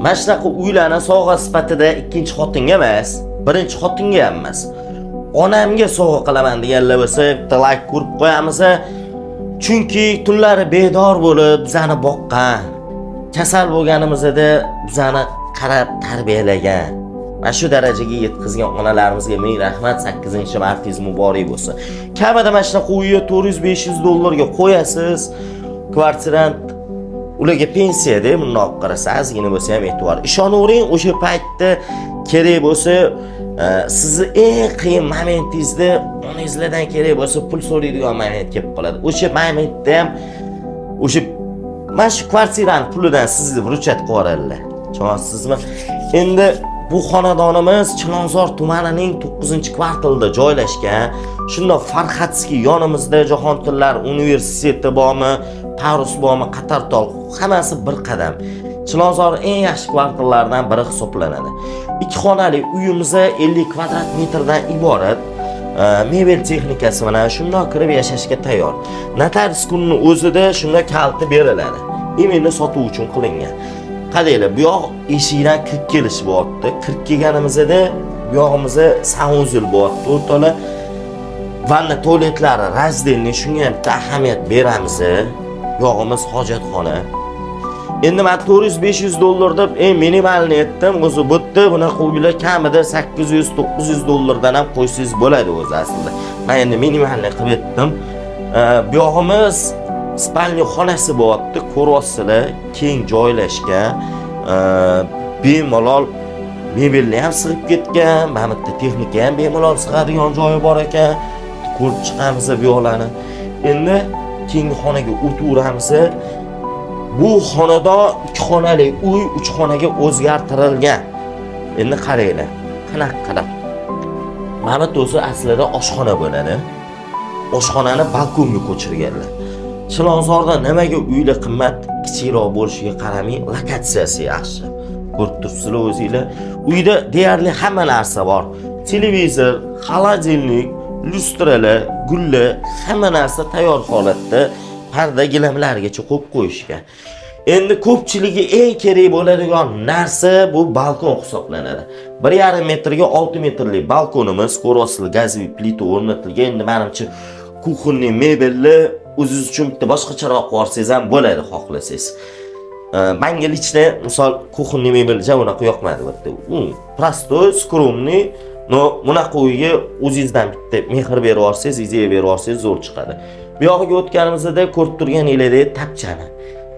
Mana shunaqa uylarni sovg'a sifatida ikkinchi xotinga emas, birinchi xotinga ham emas, onamga sovg'a qilaman deganlar bo'lsa, bitta layk ko'rib qo'yamiz. Chunki tunlari bedor bo'lib bizani boqqan, kasal bo'lganimizda bizani qarab tarbiyalagan, mana shu darajaga yetkazgan onalarimizga ming rahmat. 8 martingiz muborak bo'lsin. Kamida mana shunaqa uyni 400-500 dollarga qo'yasiz. Kvartirant ularga pensiyada, bundoq olib qarasa, ozgina bo'lsa ham e'tibor. Ishonavering, o'sha paytda kerak bo'lsa, sizni eng qiyin momentingizda onangizlardan kerak bo'lsa pul so'raydigan moment kelib qoladi. O'sha momentda ham o'sha mana shu kvartirani pulidan sizni выручать qilib yuboradilar. Tushunyapsizmi? Endi bu xonadonimiz Chilonzor tumanining 9-kvartalida joylashgan. Shunda Farhadskiy yonimizda, Jahon tillar universiteti bormi, Parus bormi, Qatartol, hammasi bir qadam. Chilonzor eng yaxshi kvartallaridan biri hisoblanadi. Ikki xonali uyimiz 50 kvadrat metrdan iborat. Mebel texnikasi bilan shundoq kirib yashashga tayyor. Notarius kunini o'zida shunda kaliti beriladi. Именно sotuv uchun qilingan. Qaranglar, bu yoq eshikdan kirib kelish bo'lyapti. Kirib kelganimizda bu yog'imizda санузел bo'lyapti. O'rtoqlar, vanna tualetlari раздельный, shunga ham bitta ahamiyat beramiz. Bu yog'imiz hojatxona. Endi men 400-500 dollar deb eng минимальный aytdim. O'zi bu yerda bunaqa uylar kamida 800-900 dollardan ham qo'ysangiz bo'ladi o'zi aslida. Men endi минимальный qilib aytdim. Bu yog'imiz спальня xonasi bo'lyapti. Ko'ryapsizlar, keng joylashgan. Bemalol mebelni ham sig'ib ketgan. Mana bu yerda texnika ham bemalol sig'adigan joyi bor ekan. Ko'rib chiqamiz bu yoqlarni. Endi keyingi xonaga o'taveramiz. Bu xonadon ikki xonali uy uch xonaga o'zgartirilgan. Endi qaranglar, qanaqa qilib. Mana bu o'zi aslida oshxona bo'ladi. Oshxonani balkonga ko'chirganlar. Chilonzorda nimaga uylar qimmat, kichikroq bo'lishiga qaramay, lokatsiyasi yaxshi. Ko'rib turibsizlar o'zinglar. Uyda deyarli hamma narsa bor. Televizor, холодильник, lyustralar, gullar, hamma narsa tayyor holatda, parda gilamlargacha qo'yib qo'yishgan. Endi ko'pchiligi eng kerak bo'ladigan narsa bu balkon hisoblanadi. 1,5 metrga 6 metrlik balkonimiz, ko'ryapsizlar, газовый plita o'rnatilgan. Endi menimcha, кухонный mebelni o'zingiz uchun bitta boshqacharoq qilib olsangiz ham bo'ladi, xohlasangiz. Manga лично, misol, кухонный mebel ja unaqa yoqmadi bu yerda. U простой, скромный, но bunaqa uyga o'zingizdan bitta mehr berib yuborsangiz, ideya berib yuborsangiz, zo'r chiqadi. Bu yog'iga o'tganimizda ko'rib turganinglardek tapchani.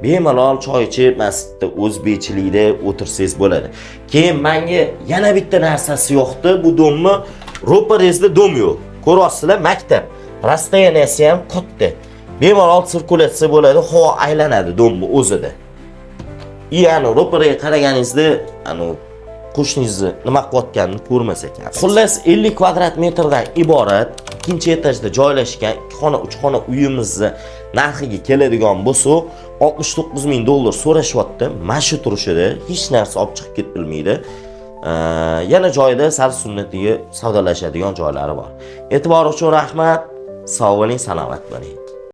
Bemalol choy ichib, masjidda o'zbekchilikda o'tirsangiz bo'ladi. Keyin menga yana bitta narsasi yoqdi. Bu дом ni ro'parangizda дом yo'q. Ko'ryapsizlar, maktab. Расстояние si ham katta. Bemalol sirkulyatsiya bo'ladi, havo aylanadi дом ni o'zida. Ya'ni ro'paraga qaraganingizda, anu qo'shningizni nima qilayotganini ko'rmas ekan. Xullas, 50 kvadrat metrdan iborat ikkinchi etajda joylashgan ikki xona, uch xona uyimizni narxiga keladigan bo'lsa, 69 ming dollar so'rashyapti. Mana shu turishida hech narsa olib chiqib ketilmaydi. Yana joyida sal sunnatiga savdolashadigan joylari bor. E'tibor uchun rahmat. Sog' bo'ling, salomat bo'ling.